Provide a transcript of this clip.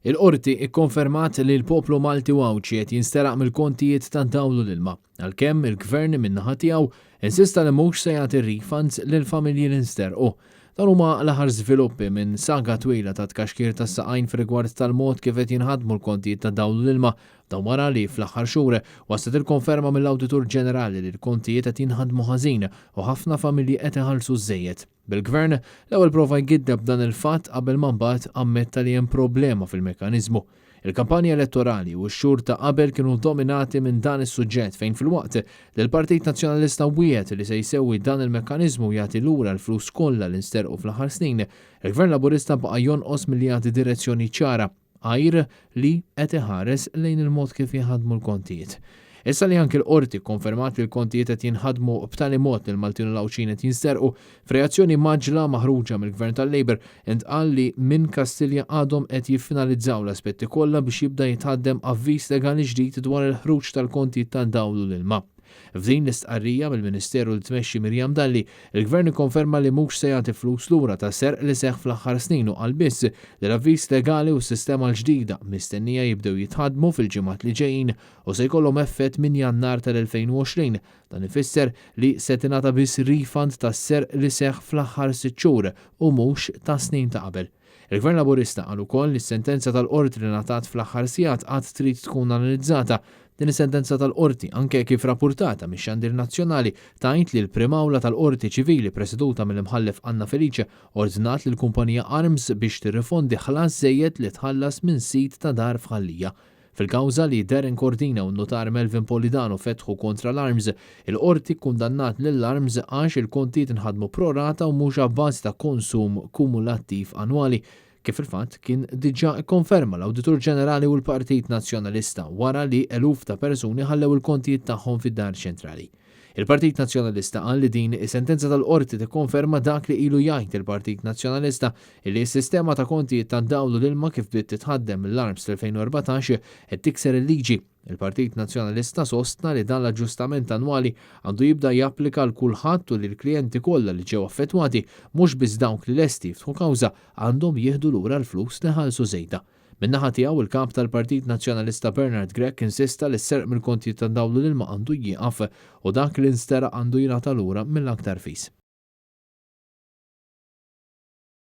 Il-Qorti ikkonfermat li l-poplu Malti u Għawdxi qed jinsteraq mill-kontijiet tad-dawl u l-ilma, għalkemm il-Gvern min-naħa tiegħu insista li mhux se jagħti refunds lill-familji li nsterqu. Dawn huma l-aħħar żviluppi minn saga twila ta' tkaxkir tas-saqajn fir-rigward tal-mod kif qed jinħadmu l-kontijiet tad-dawl u l-ilma. Dan wara li fl-aħħar xhur waslet il-konferma mill-Awditur Ġenerali li l-kontijiet qed jinħadmu ħażin u ħafna familji qed iħallsu żżejjed. Bil-Gvern l-ewwel prova jgiddeb dan il-fatt qabel ma mbagħad ammetta li hemm problema fil-mekkaniżmu. Il-kampanja elettorali u x-xhur ta' qabel kienu dominati minn dan is-suġġett fejn filwaqt li l-Partit Nazzjonalista wiegħed li se jsewwi dan il-mekkaniżmu u jagħti lura l-flus kollha li nsterqu fl-aħħar snin, il-Gvern Laburista baqa' jonqos milli jagħti direzzjoni ċara. għajr li qed iħares lejn il-mod kif jinħadmu l-kontijiet. Issa li anki l-Qorti kkonfermat li l-kontijiet qed jinħadmu b'tali mod li l-Maltin u l-Għawdxin qed jinsterqu, f'reazzjoni mgħaġġla maħruġa mill-Gvern tal-Labour intqal li minn Kastilja għadhom qed jiffinalizzaw l-aspetti kollha biex jibda jitħaddem avviż legali ġdid dwar il-ħruġ tal-kontijiet tad-dawl u l-ilma. F'din l-istqarrija mill-Ministeru li tmexxi Miriam Dalli, il-Gvern ikkonferma li mhux se jagħti flus lura ta' serq li seħħ fl-aħħar snin u qal biss li l-avviż legali u s-sistema l-ġdida mistennija jibdew jitħaddmu fil-ġimgħat li ġejjin u se jkollhom effett minn Jannar tal-2020. Dan ifisser li se tingħata biss refund tas-serq li seħħ fl-aħħar sitt xhur u mhux tas-snin ta' qabel. Il-Gvern Laburista qal ukoll li s-sentenza tal-Qorti li ngħatat fl-aħħar sigħat għad trid tkun analizzata. Din is-sentenza tal-Qorti, anke kif rappurtata mix-xandir nazzjonali, tgħid li l-Prim Awla tal-Qorti Ċivili preseduta mill-Imħallef Anna Felice ordnat lill-kumpanija Arms biex tirrifondi ħlas żejjed li tħallas minn sid ta' dar f'Ħal Lija. Fil-kawża li Darren Cordina u n-nutar Melvin Polidano fetħu kontra l-Arms, il-Qorti kkundannat lill-Arms għax il-kontijiet inħadmu pro rata u mhux abbażi ta' konsum kumulattiv annwali, kif fil-fatt kien diġà kkonferma l-Awditur Ġenerali u l-Partit Nazzjonalista wara li eluf ta' persuni ħallew il-kontijiet tagħhom fid-Dar Ċentrali. Il-Partit Nazzjonalista qal li din is-sentenza tal-Qorti tikkonferma dak li ilu jgħid il-Partit Nazzjonalista illi s-sistema ta' kontijiet tad-dawl u l-ilma kif bdiet titħaddem mill-ARMS fl-2014 qed tikser il-liġi. Il-Partit Nazzjonalista sostna li dan l-aġġustament annwali għandu jibda japplika għal kulħadd u li l-klijenti kollha li ġew affettwati, mhux biss dawk li lesti jiftħu kawża, għandhom jieħdu lura l-flus li ħallsu żejda. Min-naħa tiegħu, il-Kap tal-Partit Nazzjonalista Bernard Grech insista li s-serq mill-kontijiet tad-dawl u l-ilma għandu jieqaf u dak li nsteraq għandu jingħata lura mill-aktar fis.